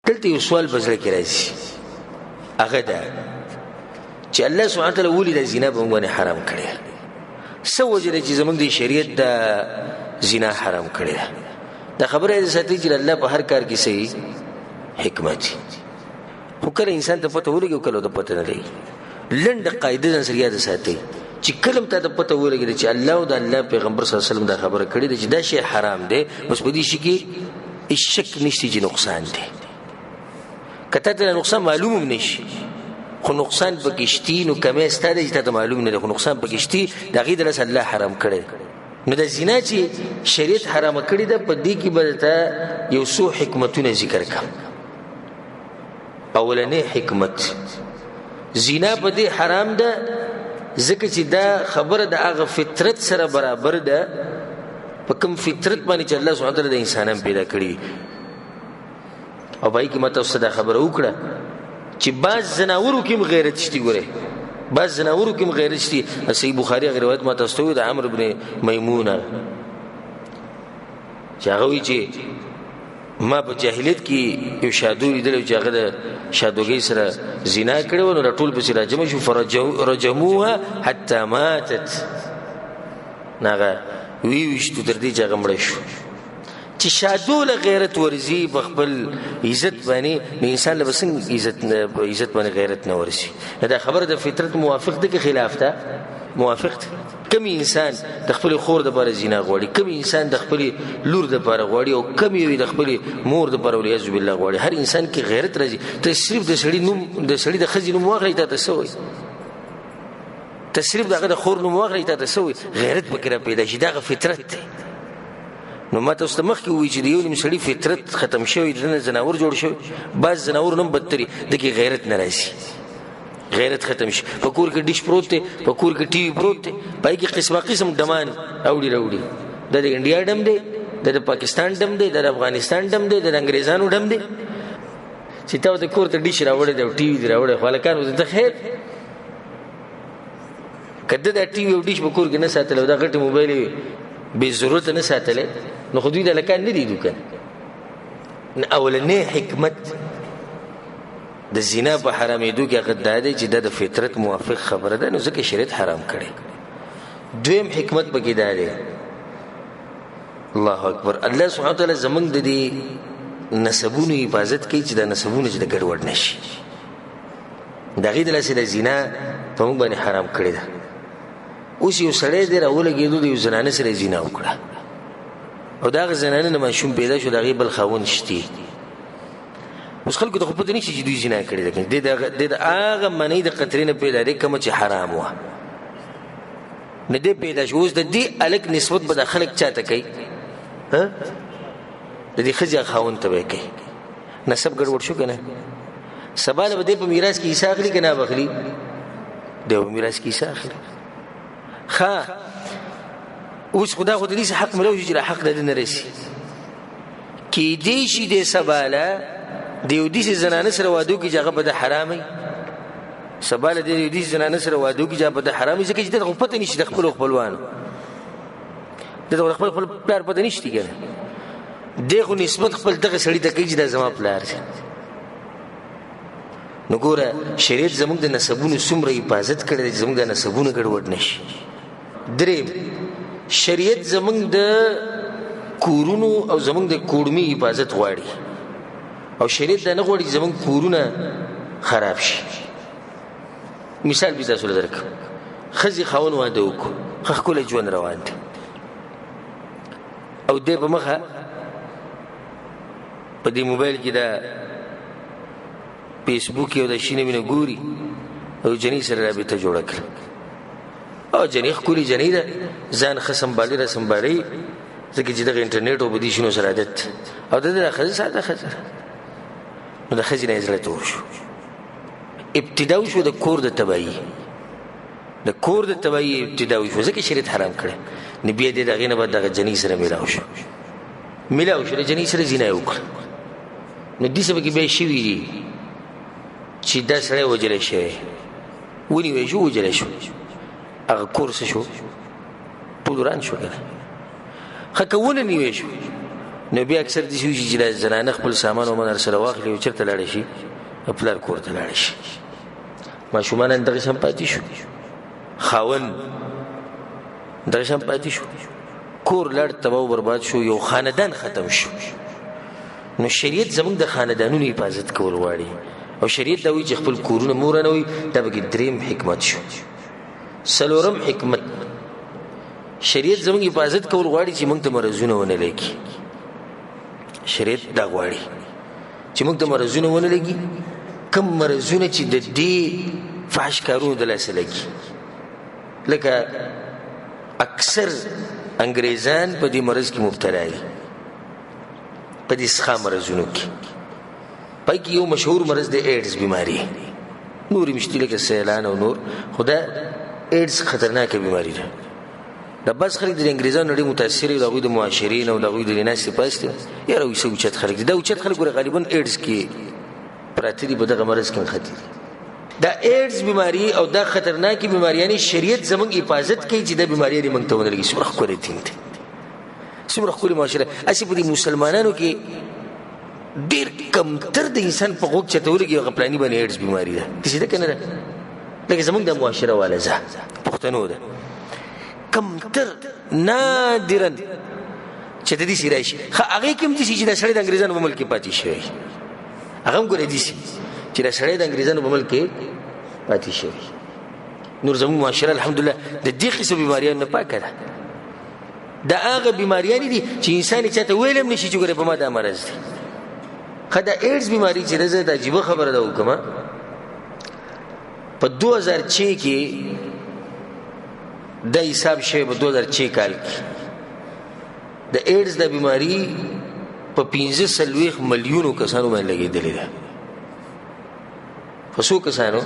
دلته یو سوال په زړه کې راځي، هغه دا چې الله سبحانه وتعالی ولې د زنا په موږ باندې حرام کړی؟ څه وجه ده چې زموږ د شریعت د زنا حرام کړی ده؟ دا خبره یې ساتي چې الله په هر کار کې صحیح حکمت. خو کله انسان ته پته ولګي او کله ته پته نه لګي. لنډه قاعده ځان سره یاد ساتي چې کله ته ته پته ولګي چې الله او د الله پیغمبر صلی الله علیه وسلم دا خبره کړې ده چې دا شی حرام دی، بس په دې شي کې هیڅ شک نشته چې نقصان دی. که تا ته نقصان معلوم هم نشي، خو نقصان پکې شتي، نو کمی ستا دی چې تا ته معلوم نه دی، خو نقصان پکې شتي، د هغې د لاسه الله حرام کړی. نو د زنا چې شریعت حرام کړې ده، په دې کې به درته یو څو حکمتونه ذکر کړم. اولنی حکمت، زنا په دې حرام ده ځکه چې دا خبره د هغه فطرت سره برابر ده په کوم فطرت باندې چې الله سبحانه وتعالی د انسانان پیدا کړي. او پای کې ما تاسو ته دا خبره وکړه چې بعض ځناورو کې هم غیرت شته. ګورئ، بعض ځناورو کې هم غیرت شته. صحیح بخاري هغه روایت ما تاسو ته وویل د عمرو بن میمونه چې هغه وایي چې ما په جاهلیت کې یو شادو لیدلی چې هغه د شادوګۍ سره زنا کړې وه، نو دا ټول پسې راجمع شو، فرجموها حتی ماتت، نو هغه ویې ویشتو تر دې چې هغه مړه شو. چې شادو له غیرت ورځي په خپل عزت باندې، نو انسان له به څنګه عزت باندې غیرت نه ورځي؟ نو دا خبره د فطرت موافق ده که خلاف ده؟ موافق ده. کم انسان د خپل خور د پاره زنا غواړي، کم انسان د خپل لور د پاره غواړي، او کم یو د خپل مور د پاره والعیاذ بالله غواړي. هر انسان کې غیرت راځي. ته صرف د سړي نوم، د سړي د ښځې نوم واخلې، تا ته څه وایي؟ ته صرف د هغه د خور نوم واخلې، تا ته څه وایي؟ غیرت پکې را پیدا شي. دا هغه فطرت دی. نو ما تاسو ته مخکې وویل چې د یو نیم سړي فطرت ختم شوی، د نه ځناور جوړ شوی، بعض ځناور نوم بدتري، د کې غیرت نه راځي، غیرت ختم شي. په کور کې ډیش پروت دی، په کور کې ټي وي پروت دی، پای کې قسمه قسم ډمان اوړي راوړي. دا د انډیا ډم دی، دا د پاکستان ډم دی، دا د افغانستان ډم دی، دا د انګریزانو ډم دی. چې تا ورته کور ته ډیش راوړی دی او ټي وي دې راوړی، خو هلکان ورته ته خیر که ده دا ټي وي او ډیش په کور کې نه ساتلی او دا غټې موبایل یې بې ضرورته نه ساتلی، نو خو دوی د هلکان نه دي دوکان. نو اولنی حکمت د زنا په حرامېدو کې هغه دا دی چې دا د فطرت موافق خبره ده، نو ځکه شریعت حرام کړی. دویم حکمت پکې دا دی، الله اکبر، الله سبحانه وتعالی زمونږ د دې نسبونو حفاظت کوي چې دا نسبونه چې د ګډوډ نه شي. د هغې د لاسه د زنا په موږ باندې حرام کړې ده. اوس یو سړی دی راولګېدو، د یو زنانه سره یې زنا وکړه او د هغه زنانه نه ماشوم پیدا شو، د هغې بل خاوند شتي. اوس خلکو ته خو پته نشي چې دوی زنا کړې ده، دی د هغه منۍ د قطرې نه پیدا دی کومه چې حرام وه، نو دی پیدا شو. اوس د دې هلک نسبت به د خلک چا ته کوي؟ د دې ښځې خاوند ته به یې کوي. نسب ګډوډ شو که نه؟ سبا له به دی په میراث کې حصه اخلي که نه به اخلي؟ دی په میراث کې حصه اخلي. ښه، اوس خو دا خو د دې حق ملو شي چې دا حق د ده نه رسي. کیدی شي دی سبا له د یو داسې زنانه سره واده وکړي چې هغه به د حرام وي. سبا له د یو داسې زنانه سره واده وکړي چې هغه به د حرام وي، ځکه چې ده ته خو پته نشي د خپلو خپلوانو، ده ته خو د خپل خپل پلار پته نشته که نه. دی خو نسبت خپل دغه سړي ته کوي چې دا زما پلار دی. نو ګوره شریعت زموږ د نسبونو څومره حفاظت کړی دی چې زموږ د نسبونو ګډوډ نه شي. دریم، شریعت زموږ د کورونو او زموږ د کوړمي حفاظت غواړي، او شریعت دا نه غواړي چې زموږ کورونه خراب شي. مثال به تاسو له درکړم. ښځې خاوند واده وکړو، ښه ښکلی ژوند روان دی، او دی په مخه په دې موبایل کې دا فیسبوک یو د شینه مینه ګوري او جنۍ سره رابطه جوړه کړه. او جنۍ ښکلې جنۍ ده، ځان ښه سمبالي را سمبالوي، ځکه چې دغه انټرنیټ او په دې شینو سره عادت، او د ده ښځه ساده ښځه ده. نو د ښځې نه یې زړه تور شو، ابتدا وشو د کور د تباهي، د کور د تباهي ابتدا وشو، ځکه شریعت حرام کړی. نو بیا دې د هغې نه بعد دغه جنۍ سره میلاو شو، میلاو شو، د جنۍ سره زنا یې وکړه. نو داسې پکې بیا شوي دي چې دا سړی وژلی شوی، ونیوی شو، وژلی شو، هغه کور څه شو؟ ټول وران شو که نه؟ ښه که ونه نیوی شو، نو بیا اکثر داسې وشي چې دا زنانه خپل سامان ومان سره واخلي او چېرته لاړه شي؟ پلار کور ته لاړه شي. ماشومان هم دغسې هم پاتې شو، خاوند دغسې هم پاتې شو، کور لاړ تباه برباد شو، یو خاندان ختم شو. نو شریعت زموږ د خاندانونو حفاظت کول غواړي، او شریعت دا وایي چې خپل کورونه مه ورانوئ. دا پکې دریم حکمت شو. څلورم حکمت، شریعت زموږ حفاظت کول غواړي چې موږ ته مرضونه ونه لګي. شریعت دا غواړي چې موږ ته مرضونه ونه لګي، کوم مرضونه چې د دې فحش کارونو د لاسه لګي. لکه اکثر انګریزان په دې مرض کې مبتلا دي، په دې سخا مرضونو کې. پای کې یو مشهور مرض دی ایډز بیماری، نورې مشتي لکه سیلان او نور، خو دا ایډز خطرناکه بیماری ده. دا بعض خلک د انګریزانو ډېر متاثر دي، د هغوی د معاشرې نه او د هغوی د ناستې پاستې، یاره وایي څه اوچت خلک دي. دا اوچت خلک ګوره غالبا ایډز کې پراته دي، په دغه مرض کې نښتي دي. دا ایډز بیماری او دا خطرناکې بیماریانې شریعت زموږ حفاظت کوي چې دا بیماریانې موږ ته ونه لګي. څومره ښکلی دین دی، څومره ښکلې معاشره. هسې په دې مسلمانانو کې ډېر کمتر د انسان په غوږ چاته ولګي هغه پلاني باندې ایډز بیماري ده، داسې ده که نه ده؟ لکه زموږ د معاشره واله ځه پښتنو ده، کمتر نادراً چې د دې راشي. ښه هغې کې هم داسې چې دا سړی د انګریزانو په ملک کې پاتې شوی، هغه هم ګوره داسې چې دا سړی د انګریزانو په ملک کې پاتې شوی. نور زموږ معاشره الحمدلله د دې قسم بیماریانو نه پاکه ده. دا هغه بیماریانې دي چې انسان یې چاته ویلی هم نه شي چې ګوره په ما دا مرض دی. ښه دا ایډز بیماري چې ده، زه د عجیبه خبره ده وکړم، په 2006 کې دا حساب شوی، په 2006 کال کې د ایډز دا بیماري په 45 میلیونو کسانو باندې لګېدلې ده. په څو کسانو؟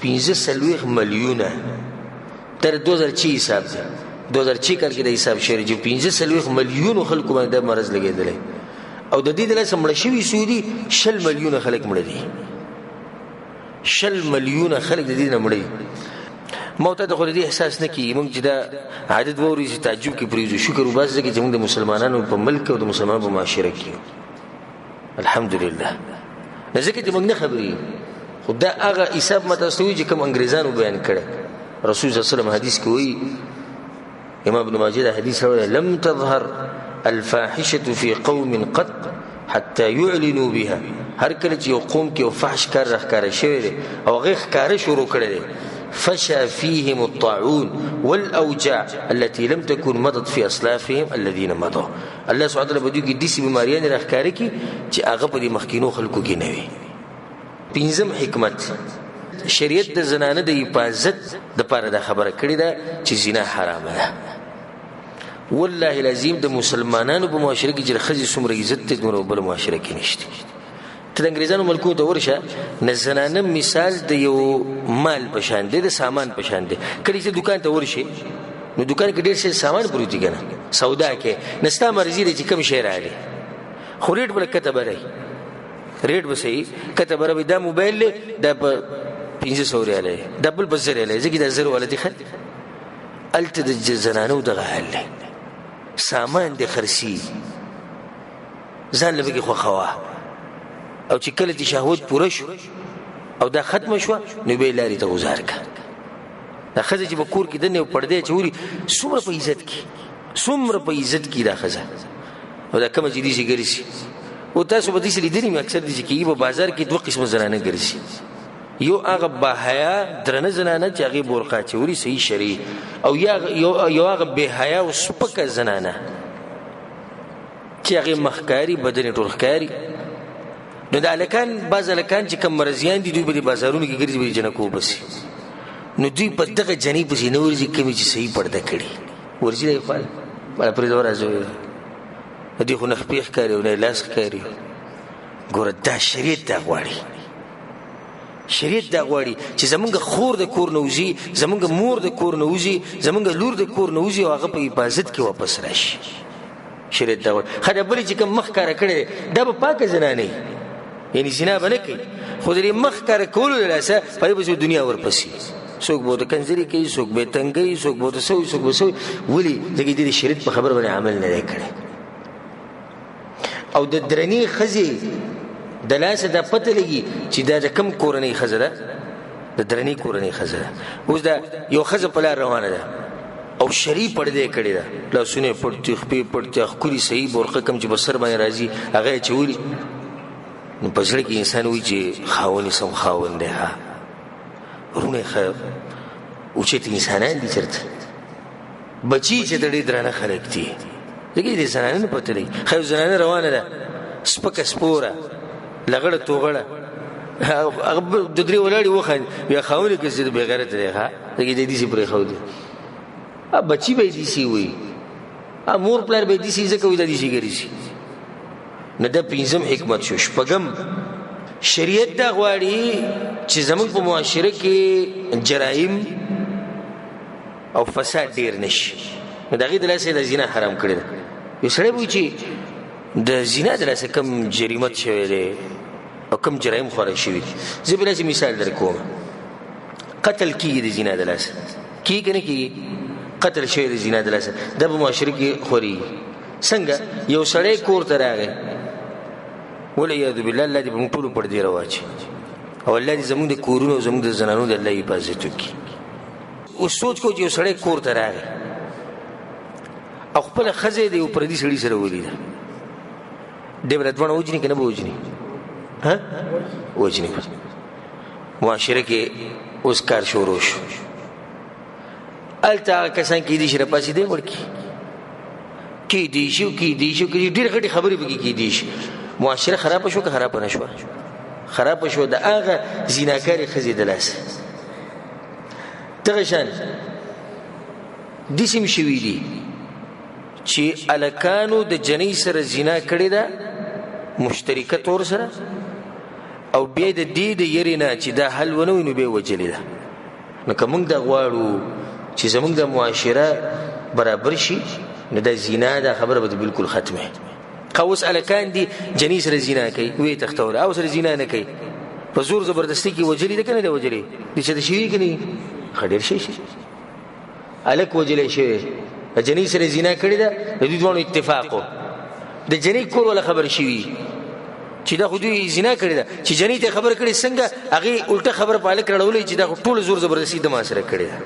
45 میلیونه. تر 2006 حساب دی، 2006 کال کې دا حساب شوی چې 45 میلیونو خلکو باندې دا مرض لګېدلی، او د دې د لاسه مړه شوي څو دي؟ 20 میلیونه خلک مړه دي. 20 میلیونه خلک د دې نه مړه دي. ما ته خو د دې احساس نه کېږي، موږ چې دا عادت واورو چې تعجب کې پرېږدو. شکر وباسه ځکه چې موږ د مسلمانانو په ملک او د مسلمانانو په معاشره کې یو، الحمدلله. نو ځکه چې موږ نه خبرېږو. خو دا هغه حساب ما تاسو ته وایي چې کوم انګریزانو بیان کړی. رسول صلی الله علیه وسلم حدیث کې وایي، امام ابن ماجه دا حدیث راوړی، لم تظهر الفاحشة في قوم قط حتى يعلنوا بها. هر کله چې یو قوم کې یو فحش کار راښکاره شوی دی او هغې ښکاره شروع کړی دی، فشى فيهم الطاعون والأوجاع التي لم تكن مضت في أسلافهم الذين مضوا. الله سبحانه وتعالی په دوی کې داسې بیماریانې راښکاره کړي چې هغه په دې مخکینو خلکو کې نه وي. پنځم حکمت، شریعت د زنانه د حفاظت دپاره دا خبره کړې ده چې زنا حرامه ده. والله العظیم د مسلمانانو په معاشره کې چې د ښځې څومره عزت دی دومره بله معاشره کې نشته. ته د انګریزانو ملکونو ته ورشه، نه زنانه مثال د یو مال په شان دی، د سامان په شان دی. کله چې دوکان ته ورشې نو دوکان کې ډېر څه سامان پروت دی که نه، سودا کې نه ستا مرضي دی چې کوم شی راغلی، خو ریټ به لږ کښته به دی، ریټ به صحیح کښته به راوي. دا موبایل دی دا په 500 ریاله دی، دا بل په 1000 ریاله دی، ځکه دا 1000 والا دی. ښه هلته د زنانو دغه حال دی، سامان دی خرڅي، ځان له پکې خوښوه، او چې کله چې شهوت پوره شو او دا ختمه شوه نو بیا یې لارې ته غوځار کړه. دا ښځه چې په کور کې دننه یو پردی اچولي، څومره په عزت کې، څومره په عزت کې دا ښځه، او دا کومه چې داسې ګرځي. او تاسو به داسې لیدلي وي، اکثر داسې کېږي په بازار کې دوه قسمه زنانه ګرځي، یو هغه باحیا درنه زنانه چې هغې بورقه اچولي صحیح شرعي، او یو هغه بې حیا او سپکه زنانه چې هغې مخ ښکاري، بدن یې ټول ښکاري. نو د هلکان، بعض هلکان چې کوم مرضیان دي دوی به د بازارونو کې ګرځي، به د جنکو پسې، نو دوی په دغه جنۍ پسې نه ورځي کومې چې صحیح پرده کړي، ورځي دی خو بله پرېږده وراځوي، دې خو نه خپې ښکاري او نه یې لاس ښکاري. ګوره دا شریعت دا غواړي، شریعت دا غواړي چې زمونږ خور د کور نه وځي، زمونږ مور د کور نه وځي، زمونږ لور د کور نه وځي او هغه په حفاظت کې واپس راشي. شریعت دا غواړي. ښه دا بلې چې کوم مخ ښکاره کړی دی دا به پاکه زنانه وي، یعنې زنا به نه کوي، خو د دې مخ ښکاره کولو له لاسه په دې پسې دنیا ورپسې، څوک به ورته کنځلې کوي، څوک به یې تنګوي، څوک به ورته څه وایي، څوک به څه وایي. ولې؟ ځکه دې د شریعت په خبره باندې عمل نه دی کړی. او د درنې ښځې د لاسه دا پته لګي چې دا د کم کورنۍ ښځه ده، د درنې کورنۍ ښځه ده. اوس دا یو ښځه په لار روانه ده او شرعي پردې کړې ده، لاسونه یې پټ دي، خپې پټ دي، ښکلي صحیح برقه کوم چې په سر باندې راځي هغه یې اچولي، نو په زړه کې انسان وایي چې خاوند یې سم خاوند دی، ها وروڼه یې ښه اوچت انسانان دي، چېرته بچي چې د ډېر درانه خلک دي، ځکه دې زنانه نه پته لګي. ښه یو زنانه روانه ده، سپکه سپوره، لغړه توغړه، هغه د درې ولاړې وخاندي، بیا خاوند یې کسي بېغیرته دی، ښه ځکه دې داسې پرېښودی، بچي به یې داسې وي، مور پلار به یې داسې ځکه وي، دا داسې ګرځي. نو دا پنځم حکمت شو. شپږم، شریعت دا غواړي چې زموږ په معاشره کې جرایم او فساد ډیر نشي، نو د هغې د لاسه یې د زنا حرام کړې ده. یو سړی به وایي چې د زنا د لاسه کم جریمت شوی دی او کم جرایم خواره شوي دي. زه به داسې مثال در کوم، قتل کېږي د زنا د لاسه، کېږي که نه کېږي؟ قتل شوی د زنا د لاسه، دا په معاشره کې خورېږي. څنګه؟ یو سړی کور ته راغی، والعیاذ بالله، الله دې په موږ ټولو پردې راواچوي او الله دې زموږ د کورونو او زموږ د زنانو د الله حفاظت وکړي. اوس سوچ کوو چې یو سړی کور ته راغی او خپله ښځه یې د یو پردي سړي سره ولیده، دی به دا دواړه وژني که نه به وژني؟ ها، وژني به. معاشره کې اوس کار شروع شو، هلته هغه کسان کېدای شي راپاڅي دی مړ کړي، کېدای شي او کېدای شي، ډېرې غټې خبرې پکې کېدای شي. معاشره خرابه شوه که خرابه نه شوه؟ خرابه شوه د هغه زیناکارې ښځې د لاسه. دغه شان داسې هم شوي دي چې هلکانو د جنۍ سره زنا کړې ده مشترکه طور سره، او بیا د دې د یرې نه چې دا حل ونه وي نو بیا یې وژلې ده. نو که موږ دا غواړو چې زموږ د معاشره برابر شي، نو دا زنا دا خبره به بالکل ختمه. ښه اوس هلکان دي جنۍ سره زنا کوي، ویې تښتوله، او سره زنا نه کوي، په زور زبردستي کې وژلې ده که نه ده وژلې؟ دې څه ته شوي که نه؟ ښه ډېر شی شي. هلک وژلی شوی، د جنۍ سره زنا کړې ده، د دوی دواړو اتفاق و، د جنۍ کور والا خبر شوي چې دا خو دوی زنا کړې ده، چې جنۍ ته خبر کړې څنګه هغې الټه خبره په هلک راړولې چې دا خو ټول زور زبردستي د ما سره کړې ده.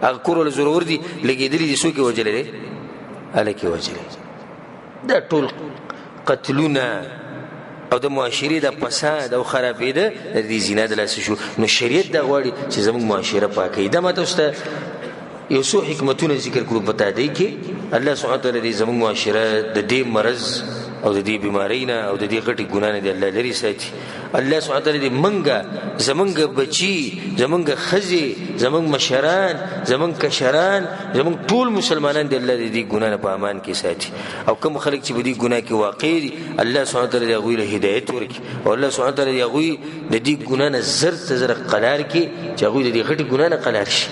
هغه کور والا زورور دي، لګېدلي دي، څوک یې وژلی دی؟ هلک یې وژلی. دا ټول قتلونه او د معاشرې د فساد او خرابېده د دې زنا د لاسه شو. نو شریعت دا غواړي چې زموږ معاشره پاکوي. دا ما تاسو ته یو څو حکمتونه ذکر کړو په تادۍ کې. الله سبحانه وتعالی دې زموږ معاشره د دې مرض او د دې بیمارۍ نه او د دې غټې ګناه نه دې الله لرې ساتي. الله سبحانه وتعالی دې مونږ، زمونږ بچي، زمونږ ښځې، زمونږ مشران، زمونږ کشران، زمونږ ټول مسلمانان دې الله دې دې ګناه نه په امان کې ساتي. او کوم خلک چې په دې ګناه کې واقع دي، الله سبحانه وتعالی دې هغوی له هدایت ورکړي او الله سبحانه وتعالی دې هغوی د دې ګناه نه زر تر زره قلار کړي چې هغوی د دې غټې ګناه نه قلار شي.